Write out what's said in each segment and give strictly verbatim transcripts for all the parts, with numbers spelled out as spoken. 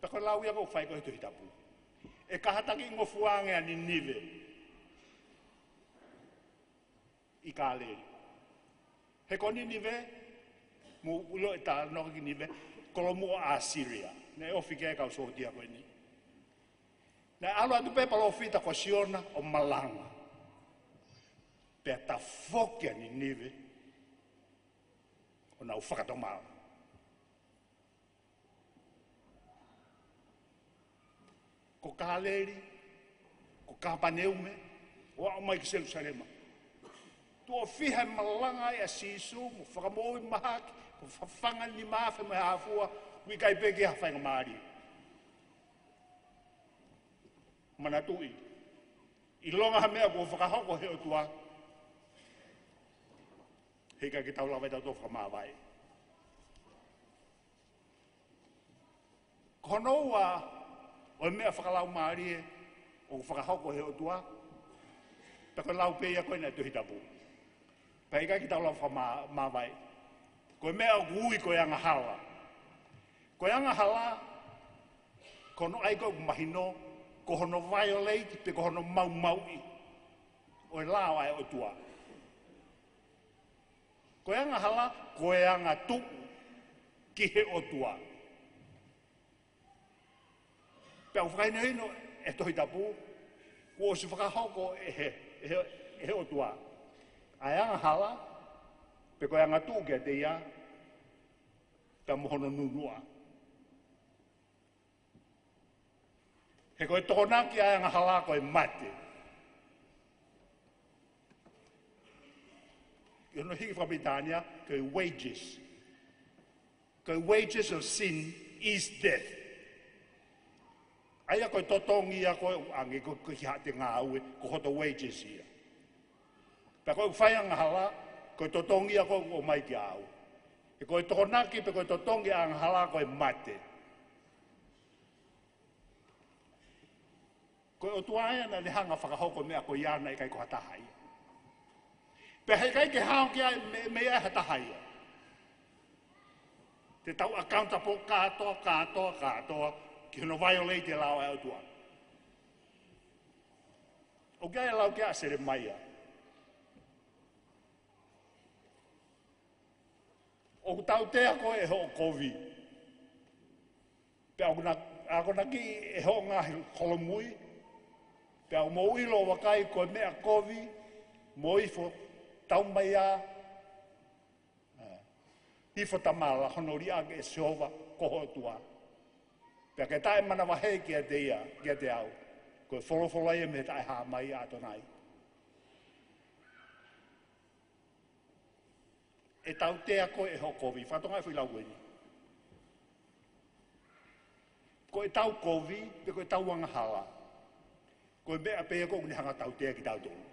Ko e lau ia ʻoku fai ko e Tohi Tapu. ʻE kātaki ngofua ange ʻa Ninive ʻi Kāleli. He ko Ninive, mou ʻilo e talanoa ki Ninive, kolomuʻa ʻo ʻAsīlia. Naʻe ofi ki ai e kau sōtia ko eni. Naʻe ʻalu atu pē palōfita ko Siona ʻo malanga. Pea tafoki ʻa Ninive ʻo nau fakatomala. Ko Kāleli, ko Kāpaneume, ʻo aʻu mai ki Selusalema. Tuʻo fiha e malanga ai ʻa Sīsū, mo fakamoʻui mahaki, mo fafanga nima afe mo e hā fua, ʻoku ʻikai pē ke ʻi ai ha faingamālie. Manatuʻi, ʻilonga ha meʻa kuo fakahoko he ʻOtua, heʻikai ke tau lava ʻe tautolu ʻo fakamāvae. Ko hono ua ʻo e meʻa fakalaumālie ʻoku fakahoko he ʻOtua, pea ko e lau pē ia ko eni ʻa e Tohi Tapu. Pea ʻikai ke tau lava ʻo fakamā-, māvae. Ko e meʻa ʻoku ui ko e angahala. Ko e angahala, ko hono ʻai ko ē ʻoku mahino, ko hono violate, pe ko hono maumauʻi ʻo e lao ʻa e ʻOtua. Ko e angahala, ko e angatuʻu ki he ʻOtua. Pea ʻoku fakahinohino ʻe he Tohi Tapu, kuo ʻosi fakahoko ʻe he, ʻe he, ʻe he ʻOtua ʻa e angahala, pe ko e angatuʻu kiate ia, pea mo hono nunuʻa. He ko e tokonaki ʻa e angahala ko e mate. ʻI hono hiki fakapilitānia, ko e wages. Ko e wages of sin is death. ʻA ia ko e totongi ia ko ē ʻoku ʻange ko ē ki haʻate ngāue, ko hoto wages ia. Pea ko e fai angahala, ko e totongi ia ko ē ʻoku ʻomai kiate au. He ko e tokonaki pe ko e totongi ʻa e angahala ko e mate. Ko e ʻOtua ia naʻa ne hanga ʻo fakahoko e meʻa ko ia, naʻe ʻikai ko ha taha ia. Pea heʻikai ke hao ki ai mei, mei ai ha taha ia. Te tau accountable kātoa, kātoa, kātoa, ki hono violate e lao ʻa e ʻOtua. ʻOku ʻi ai e lau ko ia ʻa Selemaia. ʻOku tautea koe ʻe hoʻo kovi. Pea ʻoku na-, akonaki ʻe hoʻo ngaahi holomui. Pea ʻoku mou ʻilo ʻo vakai ko e meʻa kovi mo ifo taumaiā, ē, ifo tamala hono liʻaki ʻe Sihova ko ho ʻOtua. Pea ke taʻemanavahē kiate ia, kiate au. Ko e folofola ia mei he taʻehāmai ʻa ʻAtonai. ʻE tautea koe ʻe hoʻo kovi, fakatonga e foʻi lau ko eni. Ko ʻetau kovi, pe ko ʻetau angahala, ko e meʻa pē ia ʻoku ne hanga ʻo tautea kitautolu.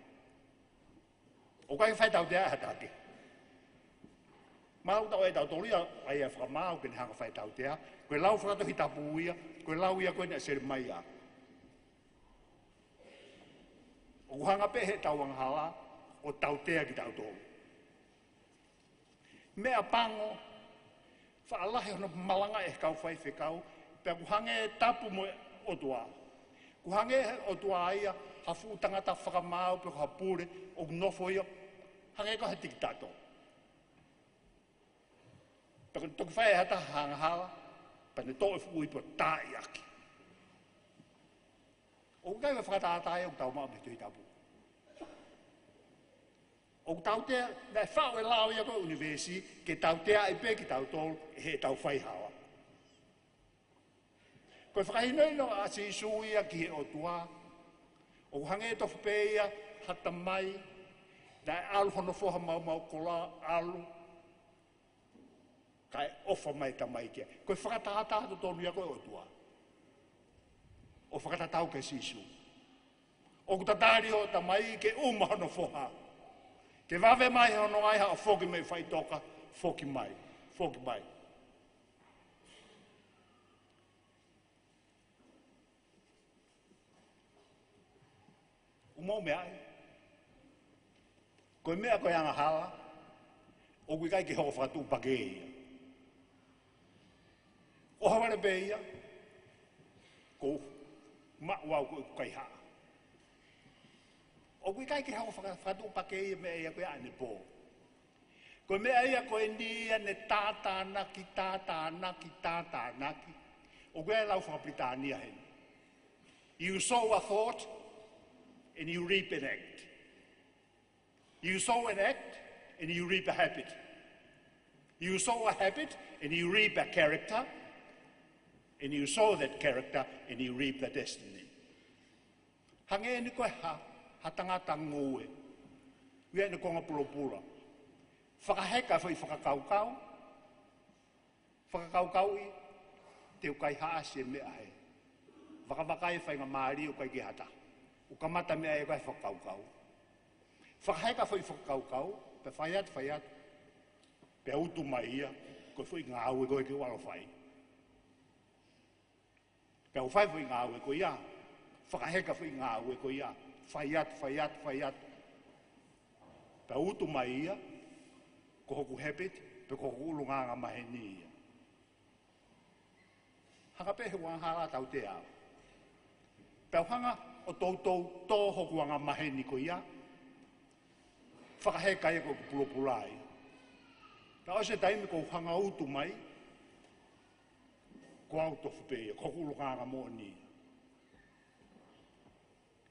ʻOku ʻikai fai tautea ʻe ha taha kehe. Mahalo ʻoku tau ʻai ʻe tautolu ia, ʻai ia ʻo fakamaau ke ne hanga ʻo fai tautea, ko e lau fakatohitapu ia, ko e lau ia ko eni ʻa Selemaia. ʻOku hanga pē heʻetau angahala ʻo tautea kitautolu. Meʻapango, faʻa lahi hono malanga ʻe he kau faifekau, pea ʻoku hangē ʻe tapu mo e ʻOtua. ʻOku hangē ʻe he ʻOtua ia ha fuʻu tangata fakamaau pe ko ha pule ʻoku nofo ia, hangē ko ha tikitato. Pea ko e toki fai ʻe ha taha ha angahala, pea ne toʻo e fuʻu ipu ʻo taaʻi ʻaki. ʻOku ʻikai ko e fakatātā ia ʻoku tau maʻu mei he Tohi Tapu. ʻOku tautea, naʻe faʻu e lao ia ko e ʻunivēsi, ke tauteaʻi pē kitautolu ʻe heʻetau faihala. Ko e fakahinohino ʻa Sīsū ia ki he ʻOtua, ʻoku hangē tofu pē ia ha tamai, naʻe ʻalu hono foha maumau kola ʻalu, kae ʻofa mai e tamai ki ai. Ko e fakatātā totonu ia ko e ʻOtua. ʻO fakatatau kia Sīsū. ʻOku tatali hoʻo tamai ke ʻuma hono foha. Ke vave mai hono ʻai haʻo foki mei faʻitoka, foki mai, foki mai. ʻOku mou meaʻi. Ko e meʻa ko e angahala, ʻoku ʻikai ke hoko fakatuʻupakē ia. ʻOhovale pē ia, Ko u maʻu au ko ʻeku kaihaʻa. ʻOku ʻikai ke hoko faka-, fakatuʻupakē ia meʻa ia ko ia ʻanepō. Ko e meʻa ia ko eni ia ne tātānaki, tātānaki, tātānaki. ʻOku ʻi ai e lau faka-Pilitānia heni. You sow a thought and you reap an act. You sow an act and you reap a habit. You sow a habit and you reap a character. And you sow that character and you reap the destiny. Hangē eni ko e hā, ha tangata ngoue. ʻI ai ʻene konga pulopula. Fakaheka foʻi fakakaukau. Fakakaukauʻi, te u kaihaʻasi e meʻa hē. Vakavakai e faingamālie ʻoku ʻikai ke ʻi ai ha taha. ʻOku kamata meʻa ia ko e fakakaukau. Fakaheka foʻi fakakaukau, pea fai atu, fai atu. Pea utu mai ia, ko e foʻi ngāue ko ē ke u ʻalu ʻo fai. Pea u fai foʻi ngāue ko ia, fakaheka foʻi ngāue ko ia, fai atu, fai atu, fai atu. Pea utu mai ia, ko hoku habit, pe ko hoku ʻulungaanga maheni ia. Hanga pē he ʻulungaanga hala tautea. Pea u hanga ʻo toutou tō hoku anga maheni ko ia, fakaheka ia ko ʻeku pulopula ia. Pea ʻosi e taimi ko u hanga utu mai, ko au tofu pē ia, ko hoku ʻulungaanga moʻoni.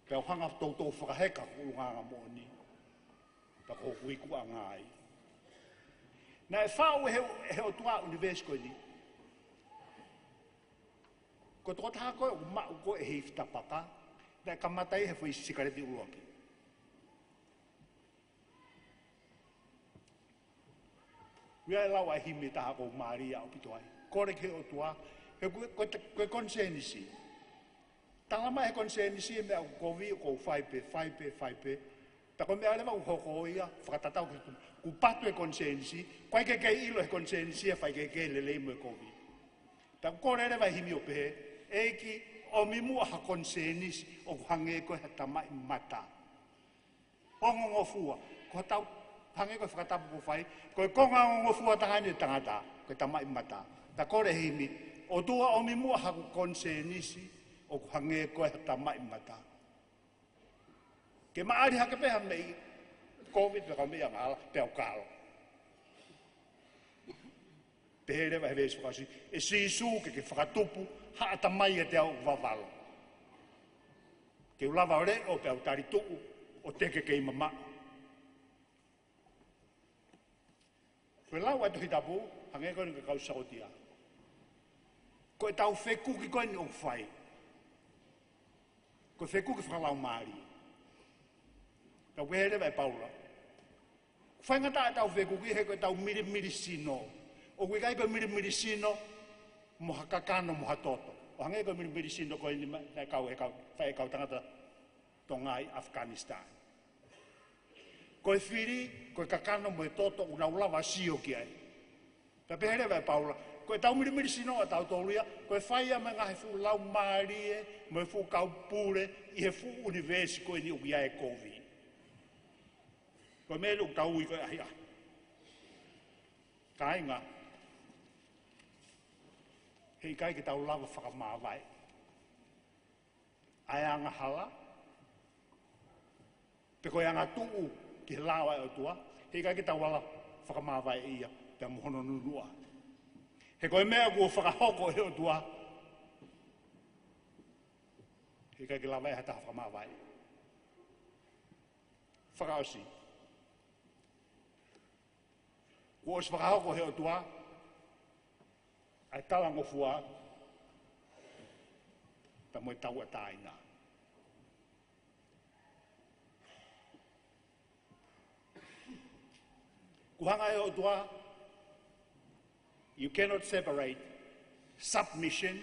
Pea u hanga toutou fakaheka hoku ʻulungaanga moʻoni. Pea ko hoku ikuʻanga ia. Naʻe faʻu ʻe he, he ʻOtua ʻunivēsi ko eni. Ko e tokotaha ko ē ʻoku maʻu ko ē ʻe he ifi tapaka, naʻe kamata ia he foʻi sikaleti ʻuluaki. ʻI ai e lau ʻa e himi ʻe taha ʻoku ou mālie ʻaupito ai. Kole ki he ʻOtua, he ko e, ko e, ko e konisēnisi. Tala mai he konisēnisi e meʻa ʻoku kovi, ʻoku ou fai pē, fai pē, fai pē. Pea ko e meʻa leva ʻoku hoko ia, fakatatau ki he tuʻu. Kuo patu e konisēnisi, ʻoku ʻikai ke kei ʻilo he konisēnisi, ʻe fai ke kei lelei mo e kovi. Pea ʻoku kole leva e himi ʻo pehē, ʻEiki, ʻomi muʻa ha konisēnisi, ʻoku hangē ko e ha tamaʻi mata. Ongongofua, ko e tau, hangē ko e fakatapu ʻoku fai, ko e konga ongongofua taha eni e tangata, ko e tamaʻi mata. Pea kole he himi, ʻOtua ʻomi muʻa haku konisēnisi, ʻoku hangē ko e ha tamaʻi mata. Ke maʻali hake pē ha meʻi, kovi pē ka meʻi angahala, pea u kalo. Pehē leva he veesi fakaʻosi, ʻE Sīsū ke ke fakatupu, haʻa tamai ʻiate au ʻoku vavalo. Ke u lava ʻo leʻo pea u tali tuʻu, ʻo te ke kei mamaʻo. Ko e lau ʻa e Tohi Tapu, hangē ko eni ka kau saotia. Ko e tau fekuki ko eni ʻoku fai. Ko e fekuki fakalaumālie. Tau pehē leva ʻe Paula. Faingataʻa e tau fekuki he ko e tau milimili sino. ʻOku ʻikai ko e milimili sino, mo ha kakano, mo ha toto. ʻO hangē ko e milimili sino ko eni ma-, naʻe kau he kau, fai ʻe he kau tangata Tonga ʻi Afghanistan. Ko e fili, ko e kakano mo e toto ʻoku nau lava sio ki ai. Pea pehē leva ʻe Paula, ko e tau milimili sino ʻa tautolu ia, ko e fai ia mo e ngaahi fuʻu laumālie, mo e fuʻu kau pule, ʻi he fuʻu ʻunivēsi ko eni ʻoku ʻi ai e kovi. Ko e meʻa ʻoku tau ui ko e ʻahiʻahi. Kāinga, heʻikai ke tau lava fakamāvae ʻa e angahala, pe ko e angatuʻu ki he lao ʻa e ʻOtua, heʻikai ke tau lava fakamāvae ia, pea mo hono nunuʻa. He ko e meʻa kuo fakahoko ʻe he ʻOtua, heʻikai ke lava ʻe ha taha fakamāvae. Fakaʻosi. Kuo ʻosi fakahoko ʻe he ʻOtua ʻa e talangofua pea mo e tauʻatāina. Kuo hanga ʻe he ʻOtua, you cannot separate submission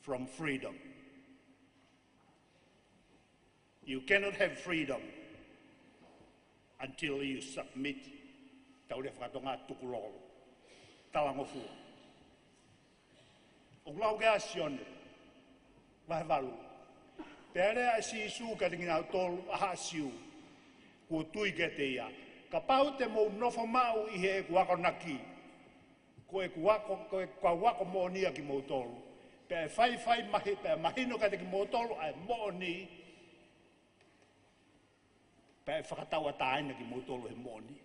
from freedom. You cannot have freedom until you submit. Tau lea faka-Tonga tukulolo. Talangofua. ʻOku lau ki ai ʻa Sione, vahe valu. Pea lea ʻa Sīsū kiate kinautolu ʻa haʻa Siu kuo tui kiate ia. Kapau te mou nofo maʻu ʻi heʻeku akonaki, ko ʻeku ako, ko ʻeku kau ako moʻoni ʻa kimoutolu. Pea ʻe faifai mahi, pea mahino kiate kimoutolu ʻa e moʻoni, pea ʻe fakatauʻatāina kimoutolu he moʻoni.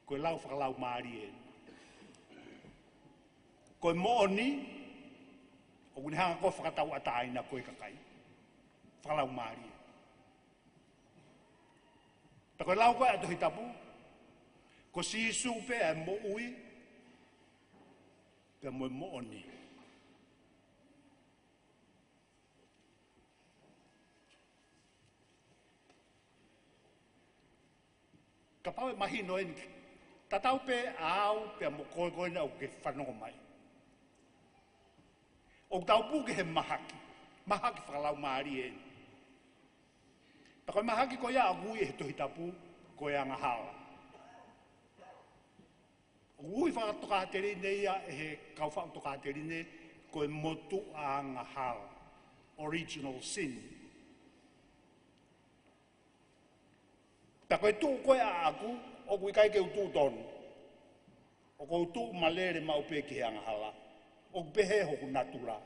Ko e lau fakalaumālie eni. Ko e moʻoni, ʻoku ne hanga ʻo fakatauʻatāina ko e kakai. Fakalaumālie. Pea ko e lau ko ē ʻa e Tohi Tapu, ko Sīsū pē ʻa e moʻui, pea mo e moʻoni. Kapau ʻe mahino eni, tatau pē ʻa au pea mo koe ko ena ʻoku ke fanongo mai. ʻOku tau puke he mahaki, mahaki fakalaumālie eni. Pea ko e mahaki ko ia ʻoku ui ʻe he Tohi Tapu, ko e angahala. ʻOku ui fakatokāteline ia ʻe he kau faʻu tokāteline, ko e motuʻa angahala, original sin. Pea ko e tuʻu ko ē ʻaʻaku, ʻoku ʻikai ke u tuʻu tonu. ʻOku ou tuʻu malele maʻu pē ki he angahala. ʻOku pehē hoku natula.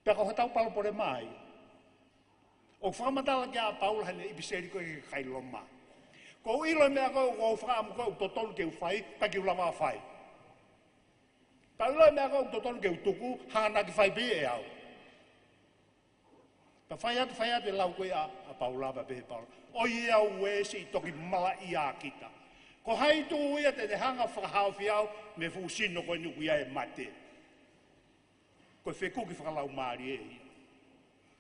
Pea ko hotau palopalema ia. ʻOku fakamatala ki ai ʻa Paula heʻene ʻipiseli ko ē ki he kakai Loma. ʻOku ou ʻilo e meʻa ko ē, ʻoku ou fakaʻamu ko ē ʻoku totonu ke u fai, ka ʻikai ke u lava ʻo fai. Pea ʻilo e meʻa ko ē ʻoku totonu ke u tuku, hanga naʻa ke fai pē ʻe au. Pea fai atu, fai atu e lau ko ē ʻa, ʻa Paula, pea pehē ʻe Paula, ʻOiauē, siʻi toki malaʻia kita. Ko hai tuʻu ia te ne hanga ʻo fakahaofi au mei he fuʻu sino ko eni ʻoku ʻi ai e mate? Ko e fekuki fakalaumālie ia.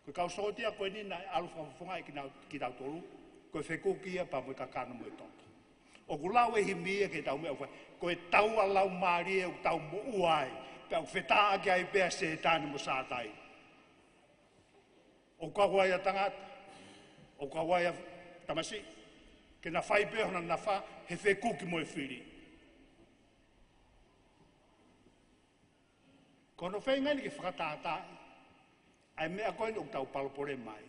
Ko e kau sōtia ko eni naʻe ʻalu fakafofongaʻi kina, kitautolu, ko e fekuki ia pea mo e kakano mo e toto. ʻOku lau e himi ia ki he tau meʻa ʻoku fai. Ko e taua laumālie ʻoku tau moʻua ai, pea ʻoku fetāʻaki ai pē ʻa Sētane mo Sātai. ʻOku kau ai ʻa tangata, ʻoku kau ai ʻa tamasiʻi, ke na fai pē hona nafa he fekuki mo e fili. Ko hono feinga eni ke fakatātaaʻi ʻa e meʻa ko eni ʻoku tau palopalema ai.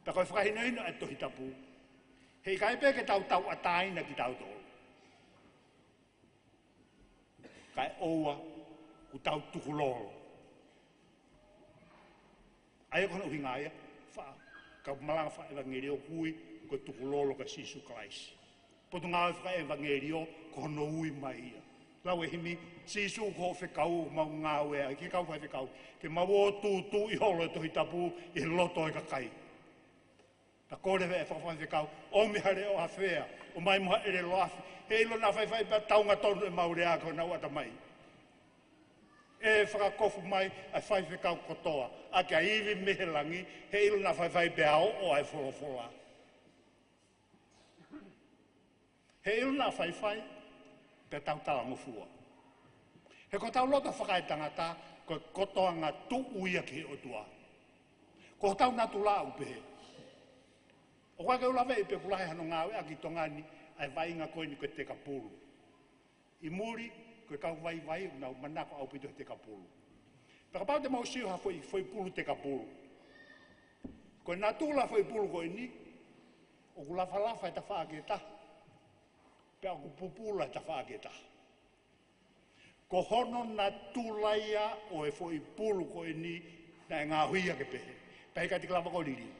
Pea ko e fakahinohino ʻa e Tohi Tapu, heʻikai pē ke tau tauʻatāina kitautolu, kae ʻoua kuo tau tukulolo. ʻA ia ko hono ʻuhinga ia, faʻa, kau malanga fakaʻevangeliō ʻoku ui ko e tukulolo kia Sīsū Kalaisi. Potungāue fakaʻevangeliō ko hono ui mai ia. Lau e himi, Sīsū ko hoʻo fekau, mau ngāue ai, ke kau faifekau, ke mau ō tūtuuʻi holo e Tohi Tapu ʻi he loto e kakai. Pea kole e fakafaifekau, ʻomi ha leʻo ʻafea, ʻomai mo ha ʻelelo afi, he ʻilo naʻa faifai pea taunga tonu ʻemau lea ki honau ʻatamai. ʻE fakakofu mai ʻa e faifekau kotoa ʻaki ʻa e ivi mei he langi, he ʻilo naʻa faifai pea ʻoʻo ʻa e folofola. He ʻilo naʻa faifai pea tau talangofua. He ko hotau loto fakaetangata, ko e kotoanga tuʻu ia ki he ʻOtua. Ko hotau natula ʻoku pehē. ʻOku ʻikai ke u laveʻi pe ʻoku lahi hano ngāueʻaki ʻi Tonga ni ʻa e vaʻinga ko eni ko e tekapulu. ʻI muli, ko e kau vaivai ʻoku nau manako ʻaupito he tekapulu. Pea kapau te mau sio ha foʻi, foʻi pulu tekapulu. Ko e natula foʻi pulu ko eni, ʻoku lafalafa e tafaʻaki ʻe taha, pea ʻoku pupula e tafaʻaki ʻe taha. Ko hono natula ia ʻo e foʻi pulu ko eni naʻe ngaohi ia ke pehē. Pea ʻikai te ke lava ʻo liliu.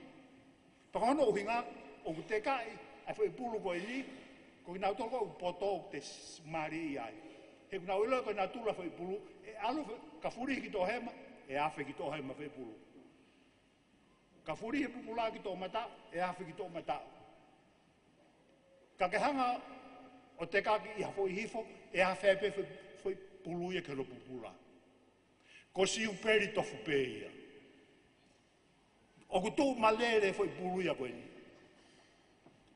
Pea ko hono ʻuhinga ʻoku tekaʻi ʻa e foʻi pulu ko eni, ko kinautolu ko ē ʻoku poto ʻoku te s-, mālieʻia ai. He ʻoku nau ʻilo ko e natula foʻi pulu, ʻe ʻalu fo-, ka fulihi ki toʻohema, ʻe afe ki toʻohema foʻi pulu. Ka fulihi e pupula ki toʻomataʻu, ʻe afe ki toʻomataʻu. Ka ke hanga ʻo tekaki ʻi ha foʻi hifo, ʻe afe ai pē foʻi, foʻi pulu ia ki hono pupula. Ko siupeli tofu pē ia. ʻOku tuʻu malele foʻi pulu ia ko eni.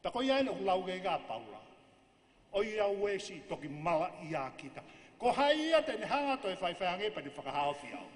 Pea ko ia eni ʻoku lau ki ai ʻa Paula. ʻOiauē, siʻi toki malaʻia kita. Ko hai ia te ne hanga ʻo toe faifai ange pea ne fakahaofi au?